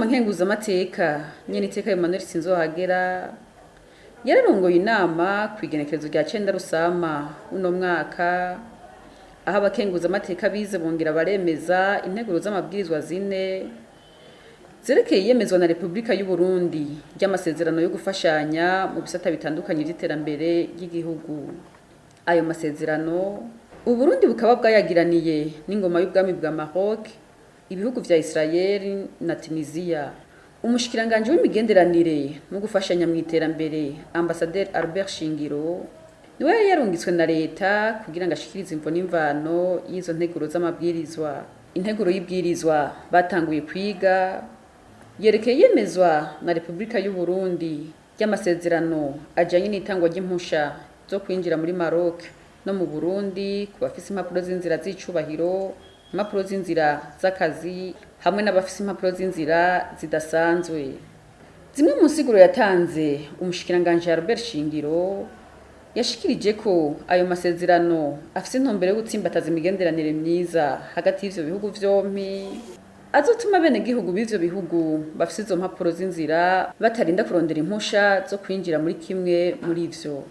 w'inama nkenguzamateka, nyeniteka Emmanuel Sinzohagera, yararongoye inama kw'igenekerezo rya 9 Rusama uno mwaka, aho abakenguzamateka bize bongera baremeza integuro z'amabwirizwa zine zerekeye iyemezwa na Repubulika y'u Burundi ry'amasezerano yo gufashanya mu bisata bitandukanye vy'iterambere ry'igihugu. Ayo masezerano Uburundi bukaba bwayagiraniye n'ingoma y'ubwami bwa Maroc, ibihugu vya Israel na Tunisia. Umushikiranganji w'imigenderanire no gufashanya mu iterambere, Ambassadeur Albert Shingiro, niwe yari yarungitswe na leta kugira ngo ashikirize imvo n'imvano y'izo nteguro z'amabwirizwa. Integuro y'ibwirizwa batanguye kwiga yerekeye iyemezwa na Repubulika y'u Burundi ry'amasezerano ajanye n'itangwa ry'impusha zo kwinjira muri Maroc no mu Burundi ku bafise impapuro z'inzira z'icubahiro, impapuro z'inzira z'akazi hamwe n'abafise impapuro z'inzira zidasanzwe. Zimwe mu nsiguro yatanze umushikiranganji Albert Shingiro, yashikirije ko ayo masezerano afise intumbero yo gutsimbataza imigenderanire myiza hagati y'ivyo bihugu vyompi, azotuma abenegihugu b'ivyo bihugu bafise izo mpapuro z'inzira batarinda kurondera impusha zo kwinjira muri kimwe muri ivyo.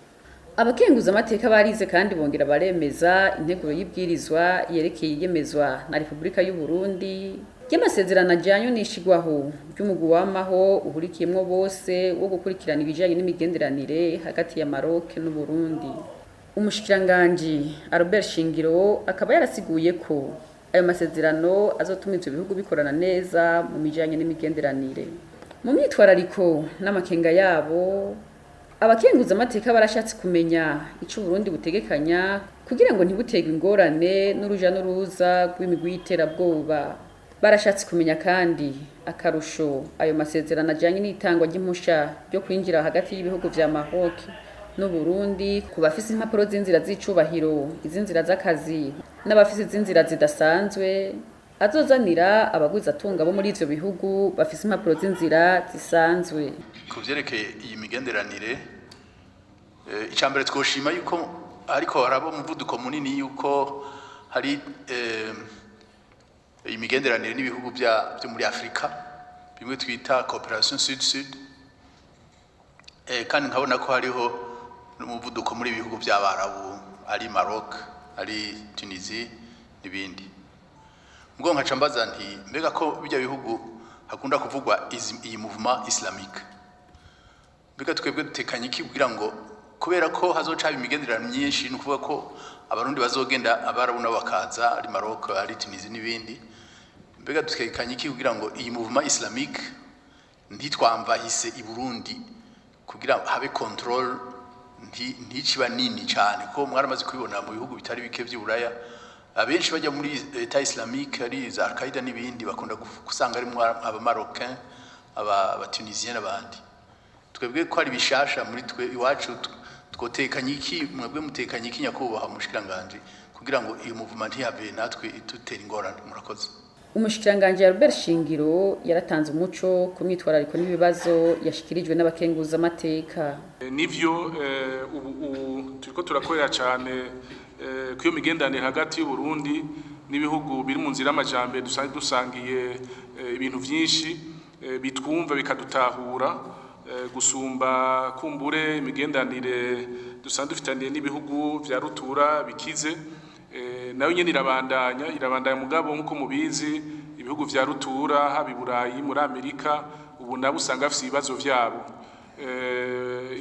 Abakenguza amateka barize kandi bongera baremeza integuro y'ibwirizwa yerekeye iyemezwa na Repubulika y'u Burundi ry'amasezerano ajanye n'ishigwaho ry'umugwi wamaho uhurikiyemwo bose wo gukurikirana ibijanye n'imigenderanire hagati ya Maroc n'u Burundi. Umushikiranganji Albert Shingiro akaba yarasiguye ko ayo masezerano azotuma ivyo bihugu bikorana neza mu bijanye n'imigenderanire. Mu myitwarariko n'amakenga yabo, abakenguza amateka barashatse kumenya ico Uburundi butegekanya kugira ngo ntibuterwe ingorane n'uruja n'uruza rw'imigwi y'iterabwoba. Barashatse kumenya kandi akarusho ayo masezerano ajanye n'itangwa ry'impusha ryo kwinjira hagati y'ibihugu vya Maroc n'u Burundi ku bafise impapuro z'inzira z'icubahiro, iz'inzira z'akazi n'abafise iz'inzira zidasanzwe azozanira abagwizatunga bo muri ivyo bihugu bafise impapuro z'inzira zisanzwe. Ku vyerekeye iyi migenderanire, icya mbere twoshima yuko ariko haraba umuvuduko munini, yuko hari iyi migenderanire n'ibihugu byo muri Afrika, bimwe twita coopération sud sud, kandi nkabona ko hariho n'umuvuduko muri ibihugu by'Abarabu, ari Maroc, ari Tunisie n'ibindi. Mbwo nkaca mbaza nti: mbega ko bijya bihugu hakunda kuvugwa iyi mouvement islamique, mbega twebwe dutekanye iki kugira ngo, kubera ko hazoca haba imigenderanire myinshi, ni ukuvuga ko Abarundi bazogenda, Abarabu nabo bakaza, ari Maroc, ari Tunisie n'ibindi, mbega dutekanye iki kugira ngo iyi mouvement islamique ntitwamvahise i Burundi, kugira habe contrôle, nticiba nini cyane? Ko mwaramaze kubibona mu bihugu bitari bike by'Uburaya, abenshi bajya muri État islamique, ari za Al-Qaeda n'ibindi, bakunda gusanga harimo aba Marocain, aba Tunisien n'abandi. Twebwe ko ari bishasha muri twe iwacu, twotekanye iki? Mwebwe mutekanye iki, nyakubahwa mushikiranganje, kugira ngo iyo mouvement ntihave natwe itutera ingorane? Murakoze. Umushikiranganji Albert Shingiro yaratanze umuco ku myitwarariko n'ibibazo yashikirijwe n'abakenguza amateka. Nivyo, ubu turiko turakorera cyane ku iyo migenderanire hagati y'u Burundi n'ibihugu biri mu nzira y'amajambere dusanzwe dusangiye ibintu vyinshi, bitwumva bikadutahura gusumba kumbure imigenderanire dusanzwe dufitaniye n'ibihugu vya rutura bikize. Nayo nyene irabandanya, mugabo nkuko mubizi, ibihugu vya rutura, haba i Burayi, muri Amerika, ubu nabo usanga bafise ibibazo vyabo.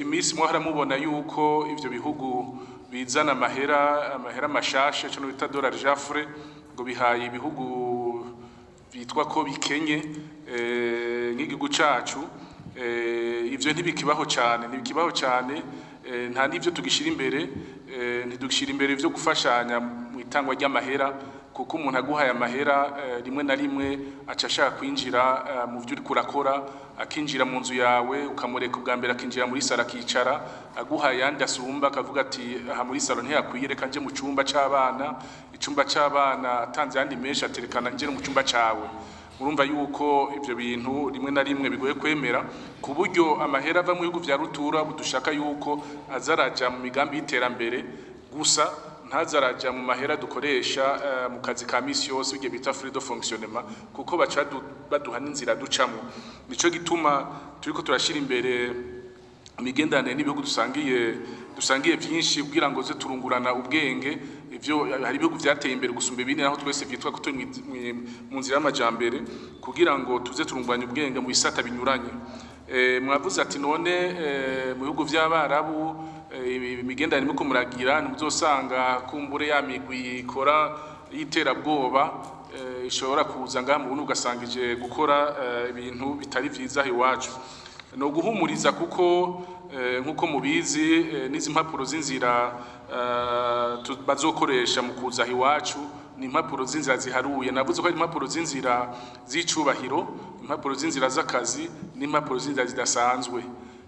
Iminsi mwahora mubona yuko ivyo bihugu bizana amahera mashasha, ico bita dollar jafre, ngo bihaye ibihugu bitwa ko bikenye nk'igihugu cacu, ivyo ntibikibaho cane, ntibikibaho cane. Nta n'ivyo tugishira imbere, ntidugishira imbere ivyo gufashanya mu itangwa ry'amahera, kuko umuntu aguhaye amahera, rimwe na rimwe aca ashaka kwinjira mu vyo uriko urakora, akinjira mu nzu yawe, ukamureka ubwa mbere akinjira muri saro akicara, aguhaye ayandi asumba akavuga ati: "Aha muri saro ntiyakwiye, reka nje mu cumba c'abana." Icumba c'abana atanze ayandi menshi, aterekana nje no mu cumba cawe. Urumva yuko ivyo bintu rimwe na rimwe bigoye kwemera, ku buryo amahera ava mu bihugu vya rutura dushaka yuko azaraja mu migambi y'iterambere gusa, ntazaraja mu mahera dukoresha mu kazi ka misi yose, ibyo bita frais de fonctionnement, kuko baca baduha n'inzira ducamwo. Nico gituma turiko turashira imbere imigenderanire n'ibihugu dusangiye vyinshi, kugira ngo ze turungurana ubwenge. Ivyo hari ibihugu vyateye imbere gusumba ibindi, naho twese vyitwa ko turi mu nzira y'amajambere, kugira ngo tuze turunguranye ubwenge mu bisata binyuranye. Mwavuze ati none mu bihugu vy'Abarabu imigenderanire muriko muragira, ntimuzosanga kumbure ya migwi ikora y'iterabwoba ishobora kuza ngaha mu Burundi, ugasanga ije gukora ibintu bitari vyiza aha iwacu? No guhumuriza, kuko nkuko mubizi, n'izi mpapuro z'inzira bazokoresha mu kuza aha iwacu ni impapuro z'inzira ziharuye. Navuze ko ari impapuro z'inzira z'icubahiro, impapuro z'inzira z'akazi n'impapuro z'inzira zidasanzwe.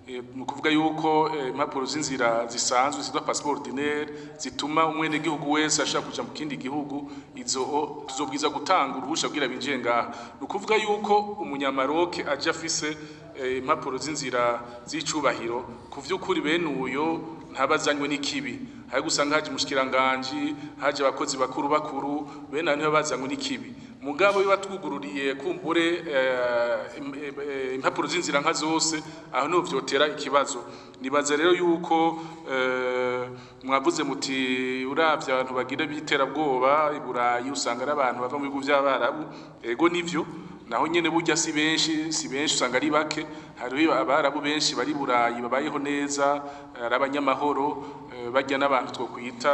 Ni ukuvuga yuko impapuro z'inzira zisanzwe zitwa passeport ordinaire, zituma umwenegihugu wese ashaka kuja mu kindi gihugu, izo tuzobwiza gutanga uruhusha kugira binjiye ngaha. Ni ukuvuga yuko Umunyamaroke aje afise impapuro z'inzira z'icubahiro, ku vy'ukuri bene uyo ntabazanywe n'ikibi. Hari gusanga haje umushikiranganji, haje abakozi bakuru bakuru, bene abo nibo bazanywe n'ikibi. Mugabo iyo batwugururiye kumbure impapuro z'inzira nka zose, aho niho vyotera ikibazo. Nibaza rero yuko mwavuze muti uravye abantu bagira b'iterabwoba i Burayi, usanga ari abantu bava mu bihugu vy'Abarabu. Ego, nivyo, naho nyene burya si benshi, si benshi, usanga ari bake. Hariho Abarabu benshi bari i Burayi babayeho neza, ari abanyamahoro, barya n'abantu twokwita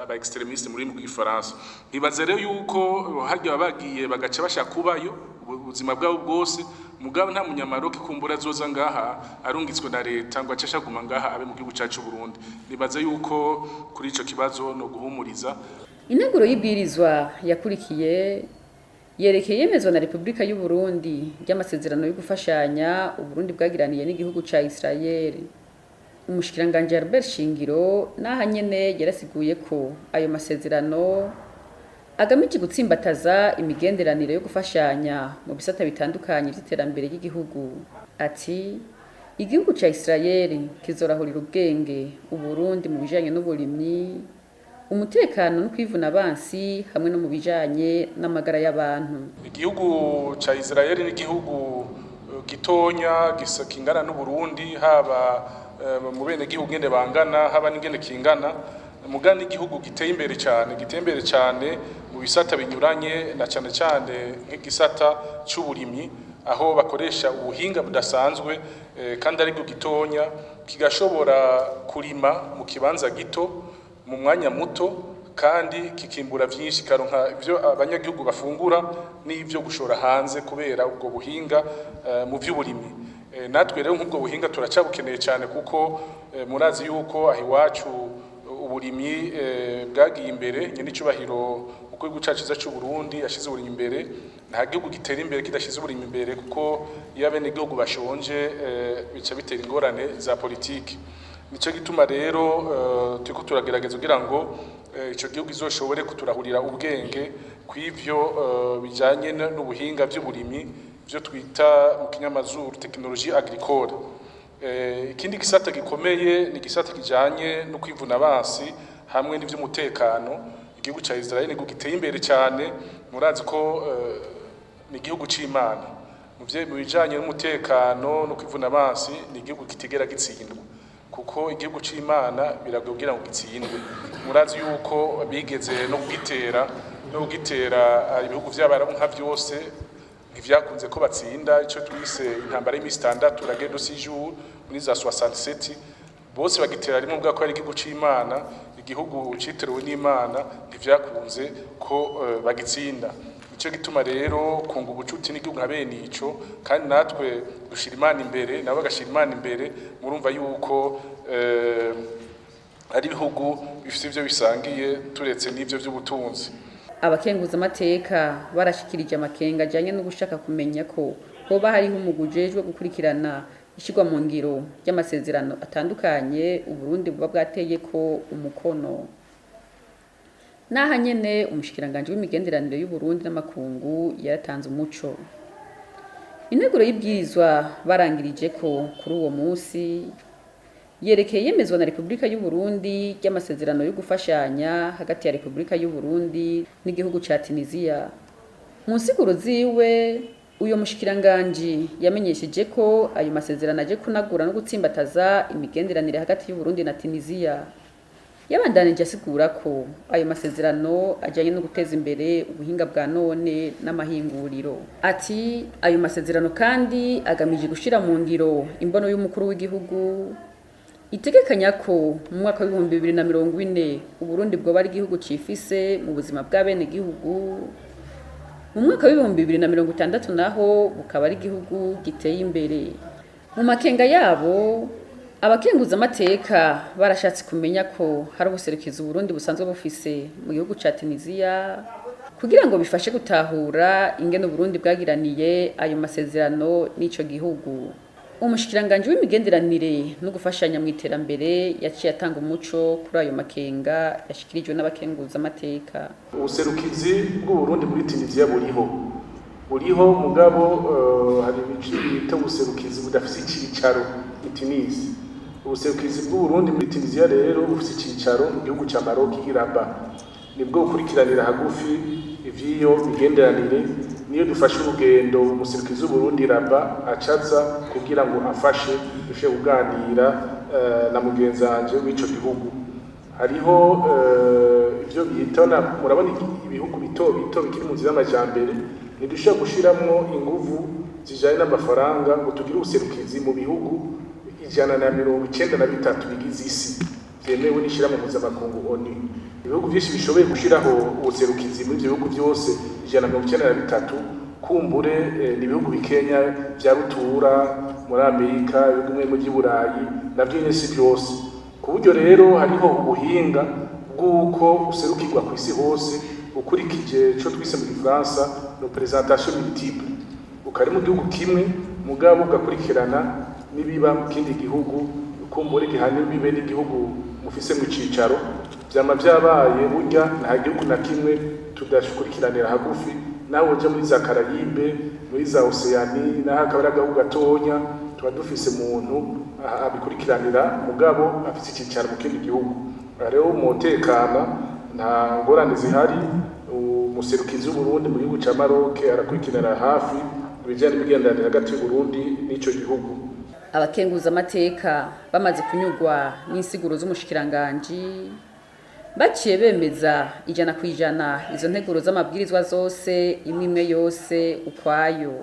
aba extrémistes mu rurimi rw'Igifaransa. Ntibaza rero yuko harya baba bagiye bagaca bashaka kubayo ubuzima bwabo bwose. Mugabo nta Munyamaroke kumbura azoza ngaha arungitswe na leta ngo ace ashaguma ngaha abe mu gihugu cacu Burundi. Nibaza yuko kuri ico kibazo no guhumuriza. Integuro y'ibwirizwa yakurikiye yerekeye yemezwa na Repubulika y'u Burundi ry'amasezerano yo gufashanya Uburundi bwagiraniye n'igihugu ca Israel. Umushikiranganji Albert Shingiro naha nyene yarasiguye ko ayo masezerano agamije gutsimbataza imigenderanire yo gufashanya mu bisata bitandukanye vy'iterambere ry'igihugu. Ati igihugu ca Israel kizorahurira ubwenge Uburundi mu bijanye n'uburimyi, umutekano no kwivuna abansi, hamwe no mu bijanye n'amagara y'abantu. Igihugu ca Israel ni igihugu gitonya gisa kingana n'Uburundi, haba mu bene gihugu ngene bangana, haba n'ingene kingana. Mugani igihugu giteye imbere cyane, giteye imbere cyane mu bisata binyuranye, na cyane cyane nk'igisata c'uburimyi, aho bakoresha ubuhinga budasanzwe, kandi ariko gitonya kigashobora kurima mu kibanza gito mu mwanya muto, kandi kikimbura vyinshi, karonka ivyo abanyagihugu bafungura n'ivyo gushora hanze kubera ubwo buhinga mu vy'uburimyi. Natwe rero nk'ubwo buhinga turacabukeneye cyane, kuko murazi yuko aho iwacu uburimyi bwagiye imbere. Nyene icubahiro umukuru w'igihugu cacu ciza c'u Burundi yashize uburimyi imbere. Nta gihugu gitera imbere kidashize uburimyi imbere, kuko iyo abenegihugu bashonje bica bitera ingorane za politiki. Nico gituma rero turiko turagerageza kugira ngo ico gihugu izoshobore kuturahurira ubwenge kw'ivyo bijanye n'ubuhinga vy'uburimyi, ivyo twita mu kinyamazuru technologie agricole. Ikindi gisata gikomeye ni igisata kijanye no kwivuna abansi hamwe n'ivy'umutekano. Igihugu ca Israel ni igihugu giteye imbere cyane. Murazi ko ni igihugu c'Imana mu bijanye n'umutekano no kwivuna abansi. Ni igihugu kitigera gitsindwa, kuko igihugu c'Imana biragoye kugira ngo gitsindwe. Murazi yuko bigeze no kugitera ibihugu vy'Abarabu nka vyose, ntivyakunze ko batsinda. Ico twise intambara y'imisi 6, la guerre de 6 jours, muri za 67, bose bagitera rimwe. Ubwa ko ari igihugu c'Imana, igihugu citerewe n'Imana, ntivyakunze ko bagitsinda. Nico gituma rero kunga ubucuti n'igihugu nka bene ico, kandi natwe dushira Imana imbere, nabo bagashira Imana imbere, murumva yuko ari ibihugu bifite ivyo bisangiye turetse n'ivyo vy'ubutunzi. Abakenguzamateka barashikirije amakenga ajanye no gushaka kumenya ko hoba hariho umugwi ujejwe gukurikirana ishirwa mu ngiro ry'amasezerano atandukanye Uburundi buba bwateyeko umukono. Naha nyene umushikiranganji w'imigenderanire y'Uburundi n'amakungu yaratanze umuco. Integuro y'ibwirizwa barangirijeko kuri uwo musi yerekeye yemezwa na Repubulika y'u Burundi ry'amasezerano yo gufashanya hagati ya Repubulika y'u Burundi n'igihugu ca Tunisia. Mu nsiguro ziwe Uyo mushikiranganji yamenyesheje ko ayo masezerano aje kunagura no gutsimbataza imigenderanire hagati y'Uburundi na Tunisia. Yabandanije asigura ko ayo masezerano ajanye no guteza imbere ubuhinga bwa none n'amahinguriro. Ati ayo masezerano kandi agamije gushira mu ngiro imbono y'umukuru w'igihugu itegekanya ko mu mwaka w'2040 Uburundi bwoba ari igihugu cifise mu buzima bw'abenegihugu, mu mwaka w'2060 naho bukaba ari igihugu giteye imbere. Mu makenga yabo, abakenguza amateka barashatse kumenya ko hari ubuserukizi Uburundi busanzwe bufise mu gihugu ca Tunisia kugira ngo bifashe gutahura ingene Uburundi bwagiraniye ayo masezerano n'ico gihugu. Umushikiranganji w'imigenderanire no gufashanya mu iterambere yaciye atanga umuco kuri ayo makenga yashikirijwe n'abakenguza amateka. Ubuserukizi bw'Uburundi muri Tunisia buriho, mugabo hari ibice bita ubuserukizi budafise icicaro i Tunis. Ubuserukizi bw'Uburundi muri Tunisia rero bufise icicaro mu gihugu ca Maroc i Rabat. Nibwo bukurikiranira hagufi ivy'iyo migenderanire. Niyo dufashe urugendo, umuserukizi w'Uburundi Rabat acaza kugira ngo afashe dushe kuganira na mugenzanje w'ico gihugu. Hariho ivyo bita, murabona ibihugu bito bito bikiri mu nzira y'amajambere, ntidushobora gushiramwo inguvu zijanye n'amafaranga ngo tugire ubuserukizi mu bihugu 193 bigize isi vyemewe n'ishirahamwe mpuzamakungu ONU. Ibihugu vyinshi bishoboye gushiraho ubuserukizi muri ivyo bihugu vyose 193, kumbure ni ibihugu bikenya vya rutura muri Amerika, ibihugu bimwe vy'i Burayi, navyo nyene si vyose. Ku buryo rero hariho ubuhinga bw'uko userukirwa kw'isi hose ukurikije ico twise mu gifaransa représentation multiple, ukari mu gihugu kimwe mugabo ugakurikirana n'ibiba mu kindi gihugu, kumbure gihana imbibe n'igihugu mufise mu cicaro. Vyama vyabaye burya, nta gihugu na kimwe tudakurikiranira hagufi. Nawe uja muri za Karayibe, muri za Oceanie, naho akaba ari agahugu gatonya, tuba dufise umuntu abikurikiranira mugabo afise icicaro mu kindi gihugu. Aha rero mutekana, nta ngorane zihari. Umuserukizi w'Uburundi mu gihugu ca Maroc arakurikiranira hafi ibijanye n'imigenderanire hagati y'Uburundi n'ico gihugu. Abakenguza amateka bamaze kunyurwa n'insiguro z'umushikiranganji, baciye bemeza 100% izo nteguro z'amabwirizwa zose, imwe imwe yose ukwayo.